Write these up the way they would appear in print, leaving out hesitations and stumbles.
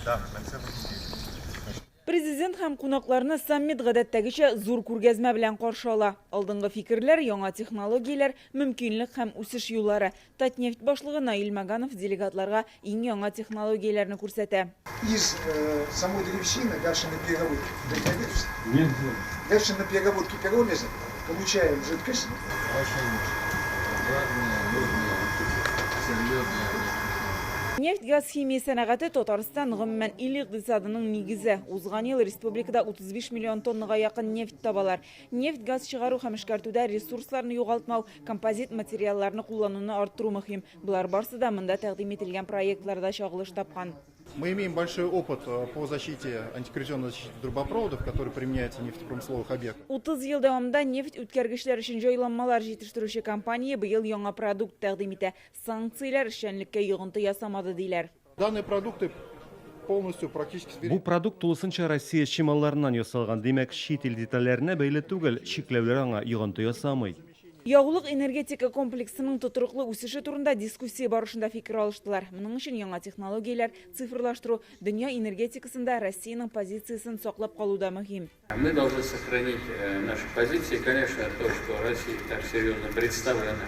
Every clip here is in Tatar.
Да, на целую неделю. Президент һәм кунакларны саммит гадәттәгечә зур күргәзмә белән каршы ала. Алдынгы фикерләр, яңа технологияләр, мөмкинлек һәм үсеш юллары. Татнефть башлыгы Наил Маганов делегатларга иң яңа технологияләрне күрсәтә. Из самой древесины дальше на переработке, дальше на переработке пиролиза получаем жидкость. Очень важные, нужные, серьезные. Нефть-газ химия сәнәгате Татарстан гомумән ил икътисадының нигезе. Узган ел республикада 35 миллион тоннага якын нефть табалар. Нефть-газ чыгару һәм эшкәртүдә ресурсларны югалтмау, композит материалларны куллануны арттыру мөһим. Болар барсы да монда тәкъдим ителгән проектларда чагылыш тапкан. Мы имеем большой опыт по защите, антикоррозионной защите трубопроводов, который применяется в нефтепромысловых объектах. 30 ел дәвамында нефть үткәргечләр өчен җайланмалар җитештерүче компания быел яңа продукт тәкъдим итә. Санкцияләр эшчәнлеккә йогынты ясамады диләр. Данные продукты полностью практически Бу продукт тулысынча Россия чималларыннан ясалган, димәк, чит ил детальләренә бәйле түгел, чикләүләр аңа йогынты ясамый. Ягулык энергетика комплексының тотрыклы үсеше турында дискуссия барышында фикер алыштылар. Моның өчен яңа технологияләр, цифрлаштыру, дөнья энергетикасында Россиянең позициясен саклап калу да мөһим. Мы должны сохранить наши позиции. Конечно, то, что Россия так серьезно представлена,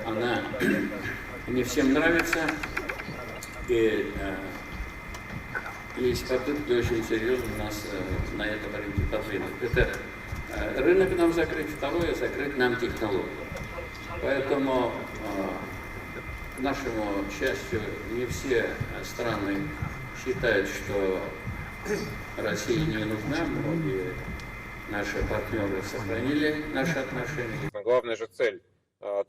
она не всем нравится. И есть попытки очень серьезно нас на этом рынке подвинуть. Это рынок нам закрыть, второе, закрыть нам технологию. Поэтому, к нашему счастью, не все страны считают, что Россия не нужна. Многие наши партнеры сохранили наши отношения. Главная же цель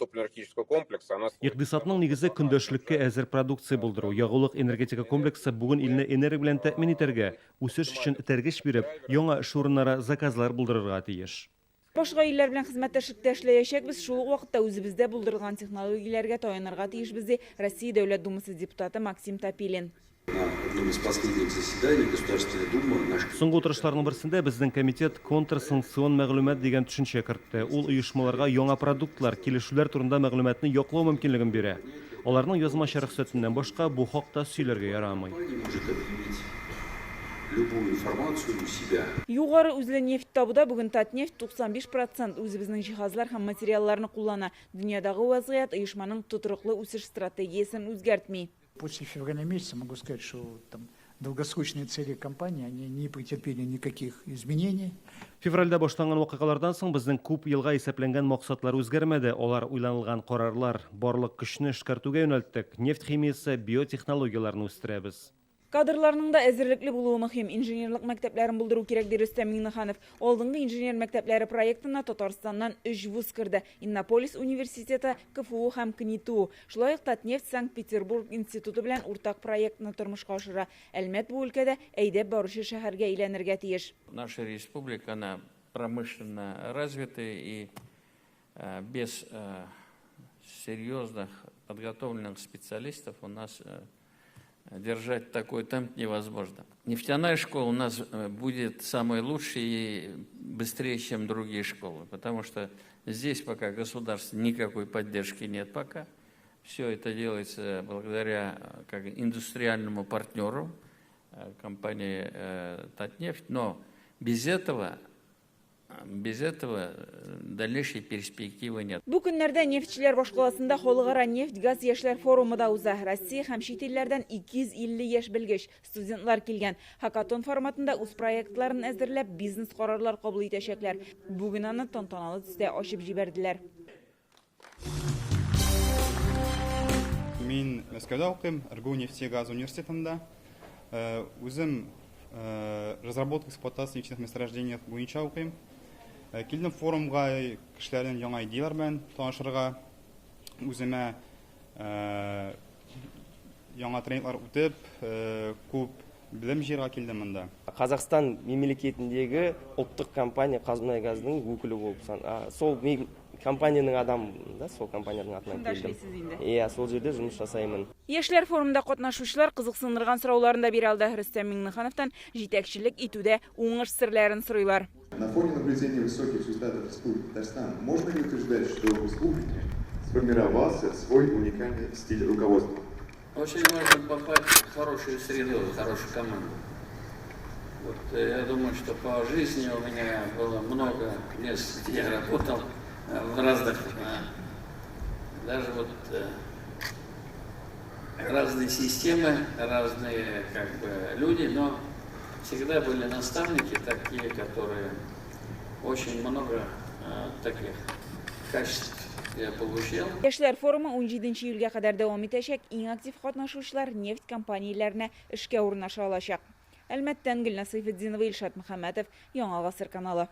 топливно-энергетического комплекса, она Икътисадның нигезе көндәшлеккә әзер продукция булдыру. Ягулык энергетика комплексы бүген илне энергия белән тәэмин итәргә, үсеш өчен этәргеч биреп, яңа эш урыннары, заказлар булдырырга тиеш. Башка илләр белән хезмәттәшлектә эшләячәкбез, шул ук вакытта үзебездә булдырылган технологияләргә таянырга тиешбез, ди Россия Дәүләт Думасы депутаты Максим Топилин. На одном из последних заседаний Государственной Думы наш Соңгы утырышларның берсендә безнең комитет контрсанкцион мәгълүмат дигән төшенчә кертте. Ул оешмаларга яңа продуктлар, килешүләр турында мәгълүматны яклау мөмкинлеген бирә. Аларның язмача рөхсәтеннән башка бу хакта сөйләргә ярамый. может объявить любую информацию у себя. Югары үзле нефть табуда бүген Татнефть 95% үзебезнең җиһазлар һәм материалларны куллана. Дөньядагы вазгыять оешманың тотрыклы үсеш стратегиясен үзгәртми. После февраля месяца могу сказать, что долгосрочные цели компании, они не претерпели никаких изменений. Февральдә башланган вакыйгалардан соң безнең күп елга исәпләнгән максатлар үзгәрмәде. Алар уйланылган карарлар, барлык көчне эшкәртүгә юнәлттек. Нефть химиясе, биотехнологияләрне үстерәбез. Кадрларның да әзерлекле булуы мөһим. Инженерлык мәктәпләрен булдыру кирәк, ди Рөстәм Миңнеханов. Алдынгы инженер мәктәпләре проектына Татарстаннан 3 вуз керде. Иннополис университеты, КФУ һәм КНИТУ. Шулай ук Татнефть Санкт-Петербург институты белән уртак проектны тормышка ашыра. Әлмәт бу өлкәдә әйдәп баручы шәһәргә әйләнергә тиеш. Наша республика, она промышленно развита и без серьезных подготовленных специалистов у нас держать такой темп невозможно. Нефтяная школа у нас будет самой лучшей и быстрее, чем другие школы, потому что здесь пока государства никакой поддержки нет пока. Все это делается благодаря как индустриальному партнеру компании Татнефть, но без этого дальнейшей перспективы нет. Бу көннәрдә нефтьчеләр башкаласында халыкара нефть-газ яшьләр форумы да уза. Россия һәм чит илләрдән 250 яшь белгеч, студентлар килгән. Хакатон форматында үз проектларын әзерләп, бизнес карарлар кабул итәчәкләр. Бүген аны тантаналы төстә ачып җибәрделәр. Мин Мәскәүдә укыйм, РГУ нефть-газ университетында. Үзем разработка, эксплуатация нефтяных месторождений буенча укыйм. Килдем форумга кешеләрнең яңа идеяләр белән танышырга, үземә яңа тренинглар үтеп, күп белем җыярга килдем монда. Казахстан мемлекетіндегі ұлттық компания Қазмұнайгаздың өкілі болып сол компанияның адамы да, сол компанияның атынан Шунда келдім. эшлейсіз енді? Иә, сол жерде жұмыс жасаймын. Яшьләр форумында катнашучылар кызыксындырган сорауларын да бирә алды. Рөстәм Миңнехановтан җитәкчелек итүдә уңыш серләрен сорыйлар. На фоне наблюдения высоких результатов Республики Татарстан можно ли утверждать, что в республике сформировался свой уникальный стиль руководства? Очень важно попасть в хорошую среду, в хорошую команду. Вот я думаю, что по жизни у меня было много мест, где я работал, в разных, даже вот разные системы, разные как бы люди, но всегда были наставники такие, которые очень много таких качеств я получил. Яшьләр форумы 17 июльгә кадәр дәвам итәчәк. Иң актив катнашучылар нефть компанияләренә эшкә урнаша алачак. Әлмәттән Гөлназ Сәйфетдинова, Илшат Мөхәммәтов, Яңа Гасыр каналы.